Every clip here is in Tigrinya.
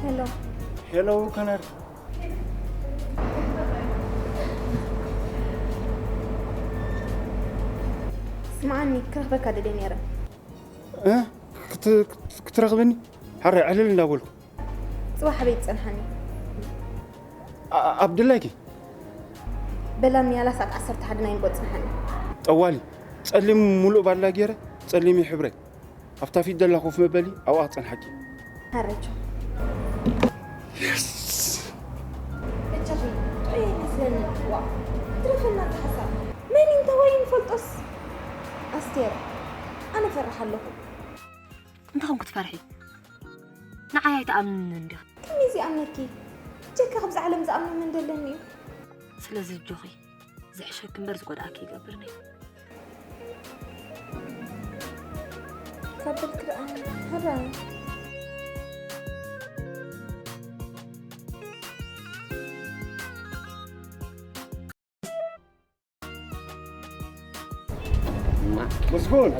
ሄሎ። ሄሎ ከናር። ስምዓኒ፣ ክረኽበካ ደልየ ነይረ። እ? ክት-፣ ክት-፣ ክትረኽበኒ? ሓራይ ዕልል እንዳበልኩ። ጽባሕ ኣበይ ትጸንሓኒ? ኣ-፣ ኣብ ድላይኪ። በላ ንያላ ሰዓት ዓሰርተ ሓደ ናይ ንጎ ጽንሓኒ። ጠዋሊ፣ ጸሊም ሙሉእ ባላ ገይረ፣ ጸሊም ሕብረ። ኣብታ ፊት ደላ ኮፍ መበሊ ኣብኣ ክጸንሓኪ። ሃረቾ። የስ! በጃኺ፣ ጥዑይ ኣይመስለንን። ዋ፣ ትረፈና እቲ ሓሳብ። መን እዩ እንተ ወይ ንፈልጦስ? ኣስቴር፣ ኣነ እፈርሕ ኣለኹ። እንታይ ኾንኩ ትፈርሒ? ንዓይ ኣይትኣምንንን ዲኺ? ከመይ ዘይኣምነኪ? ብጀካ ካብዛ ዓለም ዝኣምኖ መን ደለኒ እዩ? ስለዚ ኣጆኺ፣ ዝሕሸኪ እምበር ዝጎድኣኪ ይገብር ነይ። ካብ በልኪ ደኣ፣ ሃራ። ምስጉን።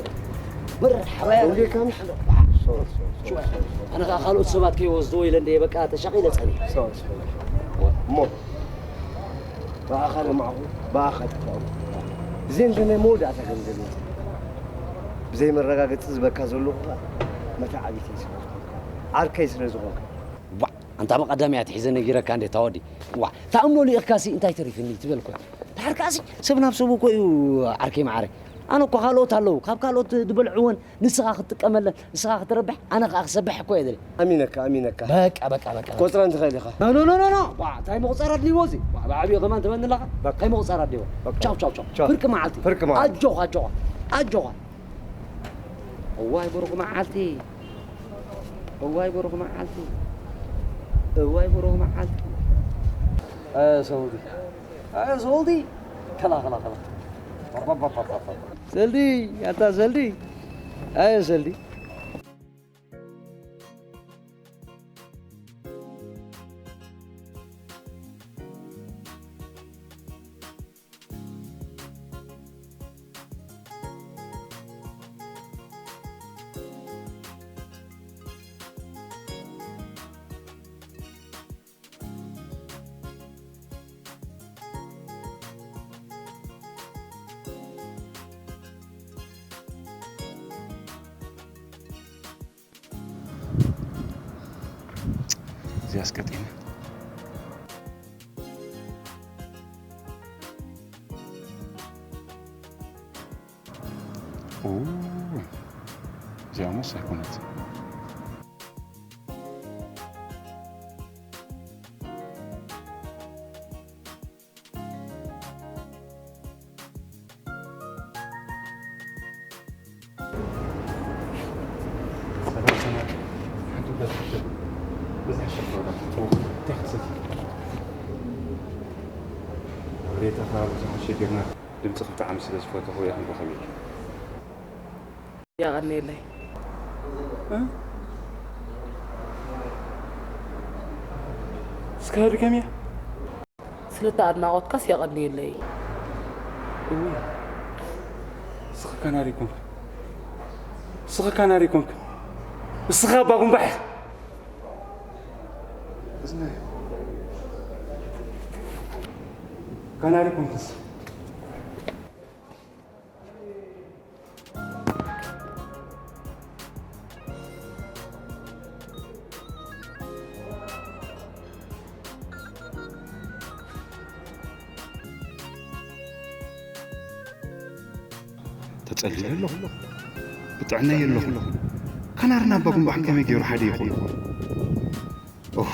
ብር ሓወይ። እንዴት ከምሽ? ኣነ ከዓ ካልኦት ሰባት ከይወስድዎ ኢለ እንደ በቃ ተሻቒለ ጸኒሐ። እሞ ብኣኻ ለማዕኹ፣ ብኣኻ ጠፋእኹ። እዚ እንደ ናይ መወዳእታ ገንዘብ እዩ። ብዘይ መረጋገጺ ዝበካ ዘለኹ ከዓ መተዓቢተይ ስለ ዝኾንካ፣ ዓርከይ ስለ ዝኾንካ። ዋ፣ ኣንታ መቐዳምያ ትሒዘ ነጊረካ እንዴ ታወዲ። ዋ፣ ተኣምኖ ልኢኽካሲ እንታይ ተሪፍኒ ትበል እኮ። ድሓር ከኣሲ ሰብ ናብ ሰቡ እኮ እዩ ዓርከይ መዓረ። ኣነ እኮ ካልኦት ኣለዉ፣ ካብ ካልኦት ዝበልዕወን ንስኻ ክትጥቀመለን፣ ንስኻ ክትረብሕ፣ ኣነ ከኣ ክሰብሕ እኮ እየ ደልየ። ኣሚነካ፣ ኣሚነካ። በቃ፣ በቃ፣ በቃ፣ በቃ። ቆጽራ እንትኽእል ኢኻ። ኖ፣ ኖ፣ ኖ፣ ኖ፣ ኖ። ዋ፣ እንታይ ምቑጻር ኣድልይዎ እዚ? ዋ፣ ብዓብዩ ከማን ትበኒ ኣለኻ? በቃ። እንታይ ምቑጻር ኣድልይዎ? በቃ። ቻው፣ ቻው፣ ቻው። ቻው። ፍርቂ መዓልቲ። ፍርቂ መዓልቲ። ኣጆኻ፣ ኣጆኻ። ኣጆኻ። እዋይ ብሩኽ መዓልቲ። እዋይ ብሩኽ መዓልቲ። እዋይ ብሩኽ መዓልቲ። ኣየ ሰውዲ። ኣየ ሰውዲ። ከላ፣ ከላ፣ ከላ። ባባባባባ። ሰልዲ፣ ኣታ ሰልዲ። ኣየ ሰልዲ። ኣስቀጢና። ኡ፣ እዚኣ ሞስ ኣይኮነት። ሰላም፣ ሰላም። ሓንቲ ብለስ ክትብ። ብዝሕ ሸኮላ ክትብ። እንታይ ክትሰቲ? ኣብ ሬታ ኸባቢ ብዙሕ ሸጊርና። ድምፅኺ ብጣዕሚ ስለ ዝፈተኹ እየ ክንረኸብ ኢለ። የቐንየለይ። እ? እስከ ድገምያ። ስለቲ ኣድናቖትካስ የቐንየለይ። እውይ፣ እስኺ ካናሪ ኮንክ። እስኺ ካናሪ ኮንክ። እስኺ ኣባ ጉንባሕ። እዝነ። ካናሪ ኮንክስ። ተጸልየ ኣለኹ። ብጥዕናይ ኣለኹ። ካናርና ኣባ ጉንባሕን ከመይ ገይሩ ሓደ ይኹን? ኦህ፣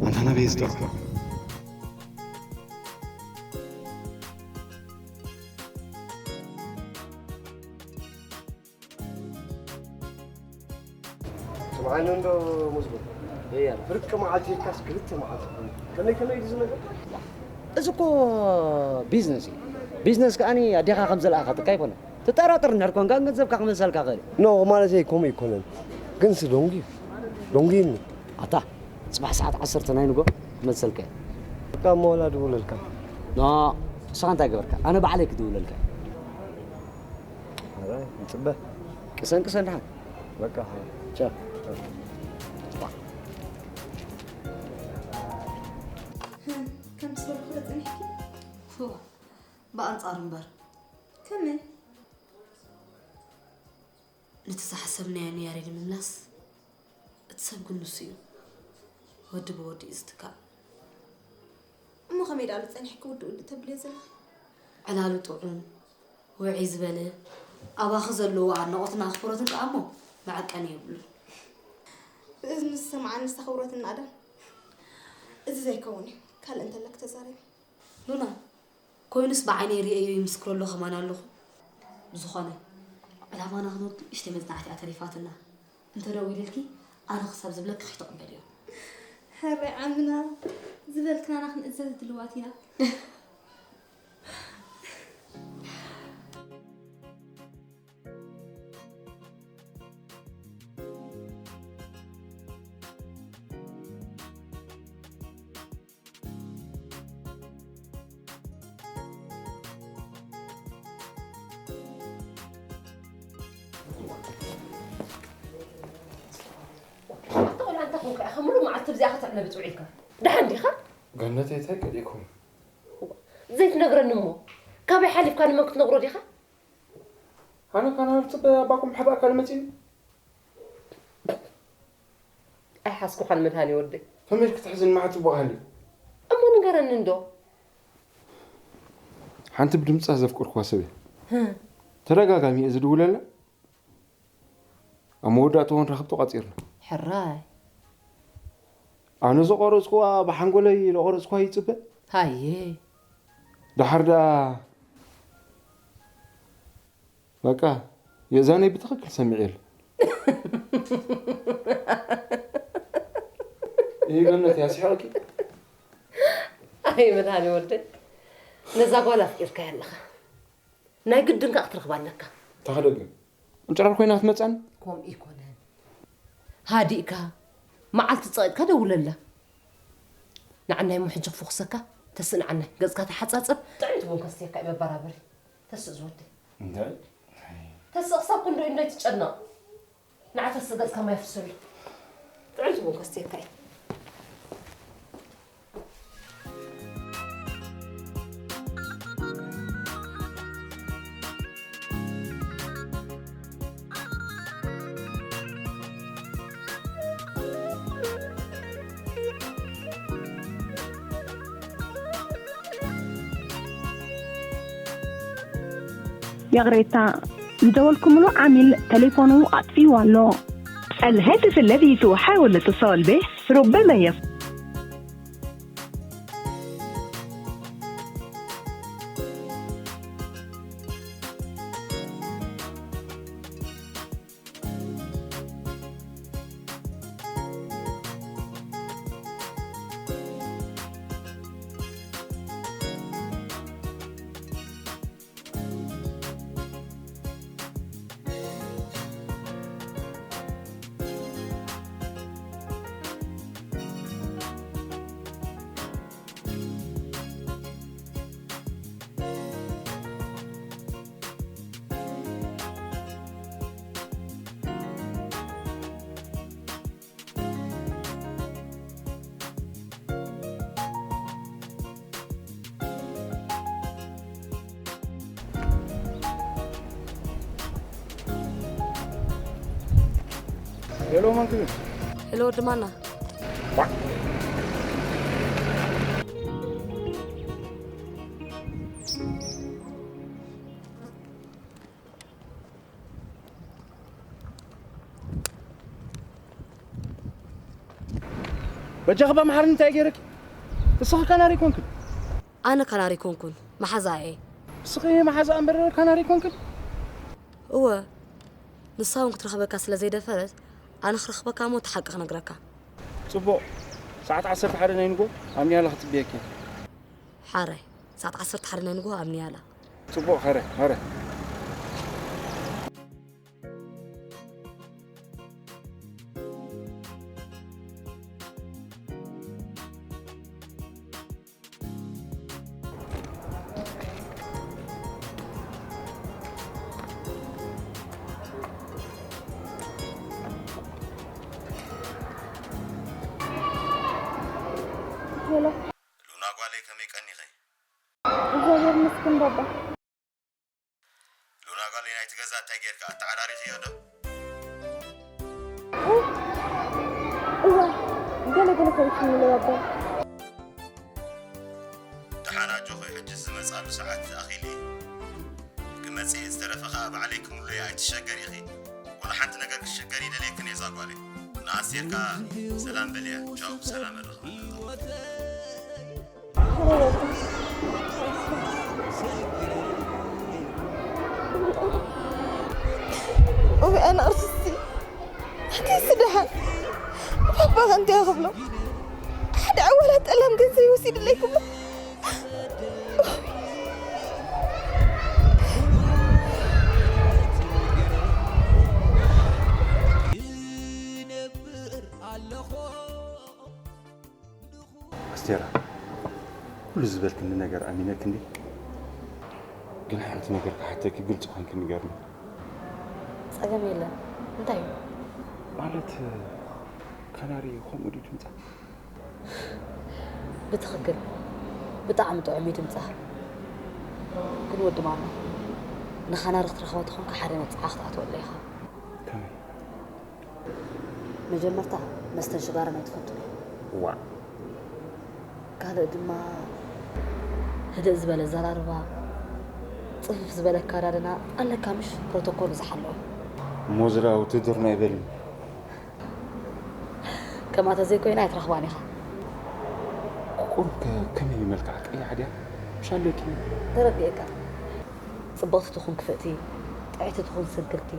ኣንታ ናበይ ዝጠፍኡ? ስምዓኒ እንዶ ሙዝጉ። እያ። ፍርቂ መዓልቲ ኢልካስ ክልተ መዓልቲ ኮይኑ። ከመይ ከመይ እዩ እዚ ነገር? እዚ እኮ ቢዝነስ እዩ። ቢዝነስ ከኣኒ ኣዴኻ ከም ዘልኣኻትካ ኣይኮነን። ትጠራጠር እንድሕር ኮንካ ገንዘብካ ክመልሰልካ ክእል እዩ። ኖ፣ ማለተይ ከምኡ ኣይኮነን። ግንስ ዶንጊ፣ ዶንጊ ኢልኒ። ኣታ፣ ጽባሕ ሰዓት ዓሰርተ ናይ ንጎ ክመልሰልካ እየ። በቃ፣ እሞ ወላ ድውለልካ። ኖ፣ ንስኻ እንታይ ገበርካ? ኣነ ባዕለይ ክድውለልካ። ኣረ፣ ይጽበ። ቅሰን፣ ቅሰን፣ ደሓን። በቃ፣ ቻው። ከም ትሰብኩ ተጸኒሕኪ? ፎ፣ ብኣንጻሩ እምበር። ከመይ? ነቲ ዝሓሰብናዮ ንያሬድ ምምላስ እቲ ሰብ ግን ንሱ እዩ። ወዲ ብወዲ እዩ ዝትካእ። እሞ ከመይ ደኣ ጸኒሕኪ ውዲ ውዲ ተብልዮ ዘለኺ? ዕላሉ ጥዑም፣ ውዕይ ዝበለ፣ ኣባኺ ዘለዎ ኣድናቖትን ኣኽብሮትን ከኣ እሞ መዐቀኒ የብሉን። ብእዝኑ ዝሰምዓንስ ኣኽብሮትን ናእዳን። እዚ ዘይከውን እዩ። ካልእ እንተለኪ ተዛረቢ። ሉና፣ ኮይኑስ ብዓይነይ ርእየዮ ይምስክረሉ ከማን ኣለኹ። ብዝኾነ፣ ዕላማና ክንወዲ ንእሽተይ መጽናዕቲ እያ ተሪፋትና። እንተ ደዊሉልኪ፣ ኣነ ክሳብ ዝብለኪ ከይትቕበልዮ። ሕራይ ዓምና፣ ዝበልክናና ክንእዘዝ ድልዋት ኢና። ኣታ ቆልዓ እንታይ ኮንካ ኢኻ? ምሉእ መዓልቲ ብዚኣ ከተዕለብጥ ውዒልካ። ደሓን ዲኻ? ገነተይ፣ እንታይ ቀዲእኩም? ዘይትነግረኒ እሞ፣ ካበይ ሓሊፍካ ንመን ክትነግሮ ዲኻ? ኣነ ካናሪ ጽበ ኣባኩም ሕባእካ ንመጺኒ። ኣይሓስኩኻን መድሃኒ ወደይ። ከመይ ክትሕዝን ማዕት ጽቡቕ ሃልዩ። እሞ ንገረኒ እንዶ። ሓንቲ ብድምጻ ዘፍቅርኩዋ ሰብ እያ። ህም። ተደጋጋሚ እየ ዝድውለላ። ኣብ መወዳእታ እውን ራኸብ ተቋጺርና። ሕራይ። ኣነ ዝቆረጽኩዋ ብሓንጎለይ ዝቆረጽኩዋ ይጽበ። ሃየ። ደሓር ደኣ በቃ የእዛነይ ብትኽክል ሰሚዐ የለ። ይህ ገነት ያስሕቕኪ። ኣይ መድሃኒ ወደይ፣ ነዛ ጓል ኣፍቂርካያ ኣለኻ። ናይ ግድን ከኣ ክትረኽባ ኣለካ። ታኸደግን እንጭራር ኮይና ክትመጻኒ? ከምኡ ይኮነን። ሃዲእካ፣ መዓልቲ ጸቒጥካ ደውለላ። ንዓናይ እሞ ሕጂ ክፍኹሰካ፣ ተስእ ንዓናይ፣ ገጽካ ተሓጻጸብ፣ ጥዕምቲ ቡን ከስትየካ እየ መበራበሪ። ተስእ ዝወደይ። እንታይ? ተስእ ክሳብ ክንደይ እንዶ ኣይትጨነቕ። ንዓ ተስእ ገጽካ ማይ ኣፍስሰሉ። ጥዕምቲ ቡን ከስትየካ እየ። ይቕሬታ፣ ዝደወልኩምሉ ዓሚል ተሌፎኑ ኣጥፊእዎ ኣሎ። الهاتف الذي تحاول الاتصال به ربما يف- ሄሎ፣ መን ክብል? ሄሎ፣ ወዲ ማና። በጃኺ፣ ባ መሓሪ፣ እንታይ ገይረኪ? እስኺ ካናሪ ኮንክን። ኣነ ካናሪ ኮንኩን፣ መሓዛ እየ። እስኺ መሓዛ እምበር ካናሪ ኮንክን? እወ፣ ንሳ እውን ክትረኽበካ ስለ ዘይደፈረት፣ ኣነ ክረኽበካ እሞ እቲ ሓቂ ክነግረካ። ጽቡቕ፣ ሰዓት ዓሰርተ ሓደ ናይ ንጎ ኣብ ኒያላ ክጽበየኪ። ሓራይ፣ ሰዓት ዓሰርተ ሓደ ናይ ንጎ ኣብ ኒያላ። ጽቡቕ፣ ኸረ፣ ኸረ። ሄሎ። ሉና ጓለይ፣ ከመይ ቀኒኺ? እግዚኣብሔር ይመስገን ባባ። ሉና ጓለይ፣ ናይቲ ገዛ እንታይ ጌርካ፣ ኣተዓራሪኽዮ ዶ? እዋ፣ ገለ ገለ ፈሪሕኒ ኣሎ ባባ። ደሓን ኣጆኺ፣ ሕጂ ዝመጻሉ ሰዓት ኣኺሉ እዩ። ክመጽእ እየ፣ ዝተረፈ ኸኣ ባዕለይ ክምልኦ እየ፣ ኣይትሸገሪ ኢኺ። ዋላ ሓንቲ ነገር ክትሽገሪ ይደልየክን እየ እዛ ጓለይ። ንኣስቴር ከኣ ሰላም በልያ፣ ቻው፣ ብሰላም ኣረኽበና። እውይ፣ ኣነ ቅርስቲ ሓንቲስ ደሓን ንባባኻ እንታይ ክብሎ? ሓደ ዕዋላ ጠላም ገንዘብ ይወስድለይ ክብሎ? ኣስቴራ፣ ኩሉ ዝበልክኒ ነገር ኣሚነክ እንዲ፣ ግን ሓንቲ ነገር ክሓተኪ ግልፂ ኮንኪ ንገርኒ። ጸገም የለን። እንታይ እዩ? ማለት፣ ካናሪ ከምኡ ድዩ ድምጻ? ብትኽክል፣ ብጣዕሚ ጥዑም እዩ ድምጻ። ግን ወዲ ማማ፣ ንኻናሪ ክትረኽባ ተኾንካ ሓደ ነጻ ክትኣትወላ ኢኻ። ከመይ? መጀመርታ መስተን ሽጋራን ኣይትፈቱን። ዋእ። ካልእ ድማ ህድእ ዝበለ ኣዘራርባ፣ ጽፍፍ ዝበለ ኣከዳድና ኣለካ፣ ምሽ ፕሮቶኮል ዝሓለወ። እሞ ዝላ ውትድርና ኣይበልን። ከምኣ ተዘይኮይና ኣይትረኽባን ኢኻ። ቁሩብ ከ ከመይ እዩ መልክዓ? ቀያሕ ድያ? ምሽ ኣለኪ? ተረዲኤካ። ጽብቕቲ ትኹን ክፍእቲ፣ ጥዕይቲ ትኹን ስንክልቲ፣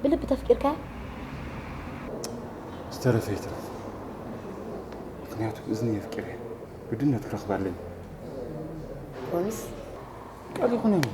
ብልቢ ተፍቂርካያ? ዝተረፈ ይትረፍ። ምኽንያቱ እዝኒ የፍቂረ ግድነት ክረኽባ ኣለኒ። ፕሮሚስ? ቃል ይኹነኒ።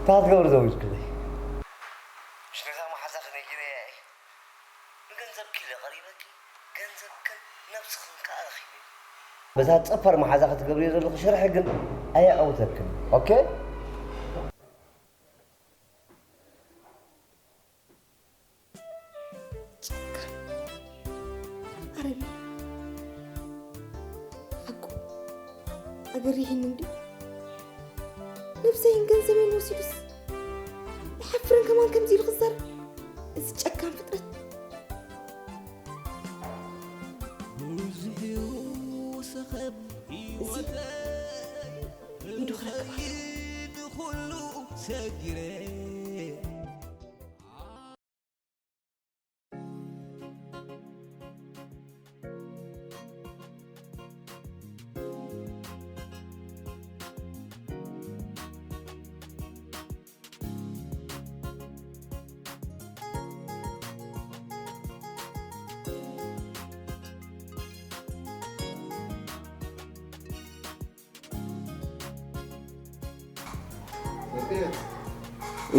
እንታይ ክትገብሪ ዘዊድክለይ? ሽነታ መሓዛኺ ነጊረያ እየ። ንገንዘብኪ ኢለ ቀሪበኪ፣ ገንዘብክን ነብስኽን ከኣ ረኺበ። በዛ ጸፋር መሓዛኺ ትገብርዮ ዘለኺ ሽርሒ ግን ኣየዕውተክን። ኦኬ? ጨካን ኣረሜን። ሓቁ ኣገሪህኒ እንድዩ። ነብሰይን ገንዘበይን ወሲዱስ ይሓፍርን ከማን ከምዚ ኢሉ ክዛረብ። እዚ ጨካን ፍጥረት። እዚ ኢዱ ክረክብ ኣለዎ።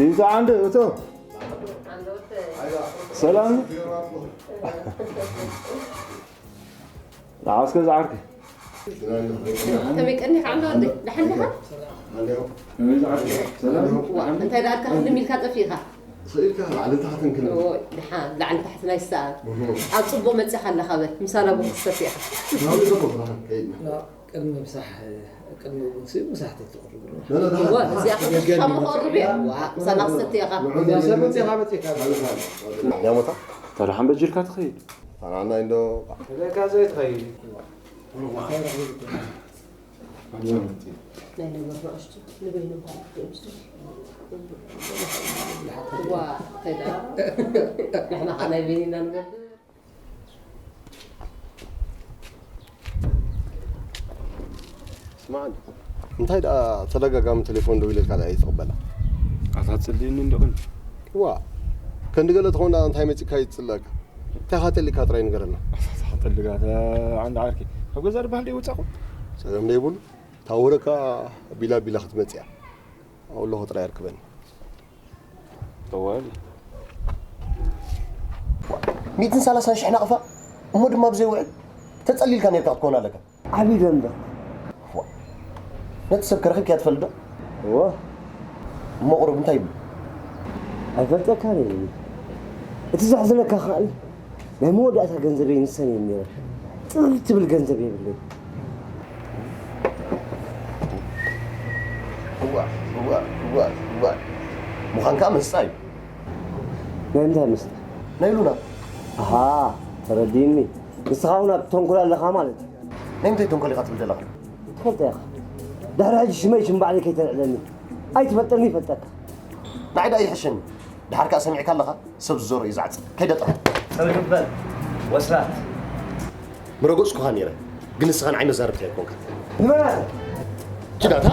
ይዛ ዓንደ እቶ ሰላም። ዓስከ ዝዓርክ ከመይ ቀኒኻ ዓንደ ወደይ? ደሓን ዲኻ? ከመይ ዝዓርክ? ሰላም። ዋ፣ እንታይ ደኣ ኣልካ ክልም ኢልካ ጠፊእካ? ስኢልካ ላዕልን ታሕትን ክልም። ኦይ፣ ደሓን ላዕልን ታሕትን ኣይሰኣን። እህ። ኣብ ጽቡቕ መጺኻ ኣለኻ በል። ምሳና ቡን ክትሰቲ ኢኻ። ናበይ ዘሎ ስራሕን ከይድና? ዋ፣ ቅድሚ ምሳሕ፣ ቅድሚ ቡንሲ ምሳሕ ተትቕርብሉ። ላ፣ ላ፣ ላ። እዋ፣ እዚኣ ክትጥቀም ክቐርብ እየ። ዋ፣ ምሳና ክትሰቲ ኢኻ። ንዑ እዛ ሰብ መጺኻ መጺኻ። ዳሞታ? ተደሓን በጅርካ ትኸይድ። ኣናና ኢንዶ። ተደካ ዘይትኸይድ። ናይ ነገር ንኣሽቱ ንበይኖም ክኣትዉ እዮም። ዋ፣ እንታይ ደኣ? ንሕና ኸኣ ናይ በይንና ንገብር። ስማዕ፣ እንታይ ደኣ ተደጋጋሚ ቴሌፎን ደዊለልካ ደኣ ኣይትቕበላ? ኣታ ትጽልእኒ እንዶ ግን። ዋ፣ ከንዲ ገለ ትኾን ደኣ እንታይ መጺእካ ይጽለእካ? እንታይ ኻተሊካ ጥራይ ንገረና። ኣታ ኻተሊካ፣ ኣታ ዓንዲ ዓርኪ። ካብ ገዛ ድበሃል ደይወጻኹ? ጸገም ደይብሉ። እታ ወረካ ቢላ ቢላ ክትመጽእ እያ። ኣብ ኣለኹ ጥራይ ኣርክበኒ። ጠዋሊ። ሚእትን ሰላሳን ሽሕ ናቕፋ፣ እሞ ድማ ብዘይ ውዕል ተጸሊልካ ኔርካ ክትኮን ኣለካ። ዓቢ ደንበ። ዋ። ነቲ ሰብ ከረኺብካዮ ትፈልጥ ዶ? እወ። እሞ ቁሩብ እንታይ ይብሉ? ኣይፈልጠካን እየ። እቲ ዘሕዝነካ ከኣ ናይ መወዳእታ ገንዘበይ ንሰን እየን ነይረን። ጥርት ትብል ገንዘብ የብለይን። እዋ፣ እዋ፣ እዋ፣ እዋ። ምዃን ከኣ መስጣ እዩ። ናይ እንታይ መስጣ? ናይ ሉና። ኣሃ፣ ተረዲእኒ። ንስኻ እውን ኣብ ተንኮል ኣለኻ ማለት እዩ። ናይ ምንታይ ተንኮል ኢኻ ትብል ዘለኻ? ትፈልጦ ኢኻ። ድሕሪ ሕጂ ሽመይ ሽም ባዕለይ ከይተልዕለኒ። ኣይትፈልጠኒ ይፈልጠካ። ንዓይ ደኣ ይሕሸኒ። ድሓር ከኣ ሰሚዕካ ኣለኻ? ሰብ ዝዘሮ እዩ ዝዓጽድ። ከይደ ጥራሕ። ሰብ ይበል። ወስላት። ምረገጽኩኻ ነይረ። ግን ንስኻ ንዓይ መዛረብቲ ኣይኮንካን። ንመን? ኪዳታ።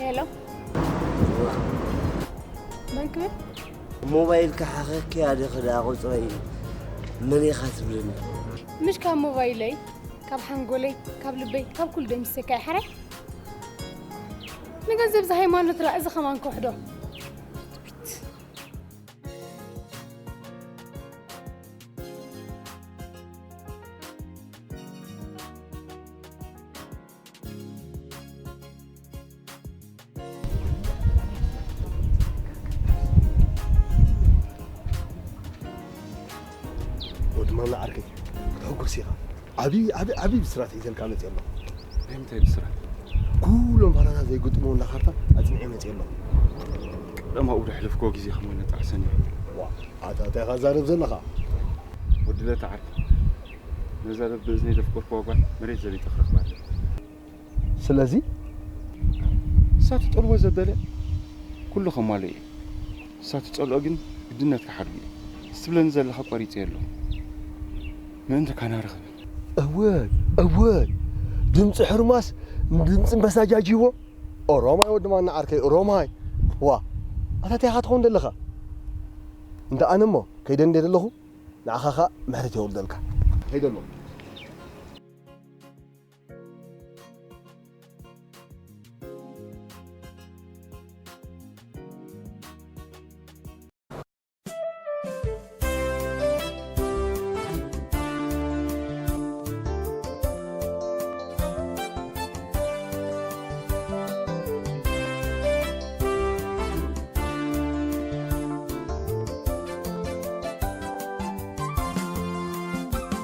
ሄሎ፣ መን ክብል? ሞባይልካ ሓኸኪ ኣደኺ ደኣ ቁፅረይ መን ኢኻ ትብለኒ? ምሽ ካብ ሞባይለይ፣ ካብ ሓንጎለይ፣ ካብ ልበይ፣ ካብ ኩሉ ደምሲሰካ እየ ሓራይ። ንገንዘብ ዝሃይማኖት ራ፣ እዚ ከማን ክውሕዶ። ወዲ ማና ዓርከይ፣ ክትሕጎስ ኢኻ። ዓቢ ዓቢ ዓቢ ብስራት ሒዘልካ መጽእ ኣለኹ። ናይ ምንታይ ብስራት? ኩሎም ፋራታት ዘይግጥምዎ እንዳ ካርታ ኣጽኒዐ መጽእ ኣለኹ። ቀደም ኣብኡ ዘሕለፍክዎ ግዜ ከም ነጣዕሰኒ። ዋ፣ ኣታ እንታይ ኢኻ ትዛረብ ዘለኻ? ወዲ ለታ ዓርከይ፣ ነዛ በብእዝነይ ዘፍቀርክዋ ጓል መሬት ዘቢጠ ክረኽባ ኣለኒ። ስለዚ ንሳ ትጠልቦ ዘበለ ኩሉ ከማልእ እየ። ንሳ ትጸልኦ ግን ግድነት ክሓድጎ እየ። ንስኻ ትብለኒ ዘለኻ ቆሪጸዮ ኣለኹ። ምእንቲ ካናርኽብ። እወ እወ፣ ድምፂ ሕርማስ ንድምፂ እምበሳ ጃጅይዎ። ኦሮማይ ወዲ ማና ዓርከይ ኦሮማይ። ዋ፣ ኣታ እንታይ ኢኻ ትኸውን ዘለኻ? እንተ ኣነ እሞ ከይደ እንደ ዘለኹ ንዓኻ ኸኣ ምሕረት የውርደልካ። ከይደ ኣለኹ።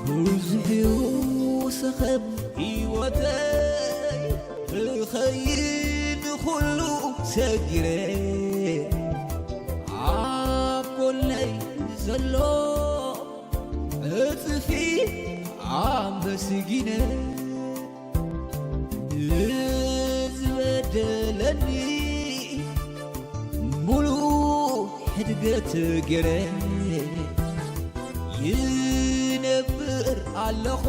ብዙሕ እዩ ሰኸብ ህይወተይ ክኸይድ ኩሉ ሰጊረ ኣብ ጎነይ ዘሎ ዕጽፊ ኣመስጊነ ንዝበደለኒ ሙሉእ ሕድገት ገረ ይነብር ኣለኹ።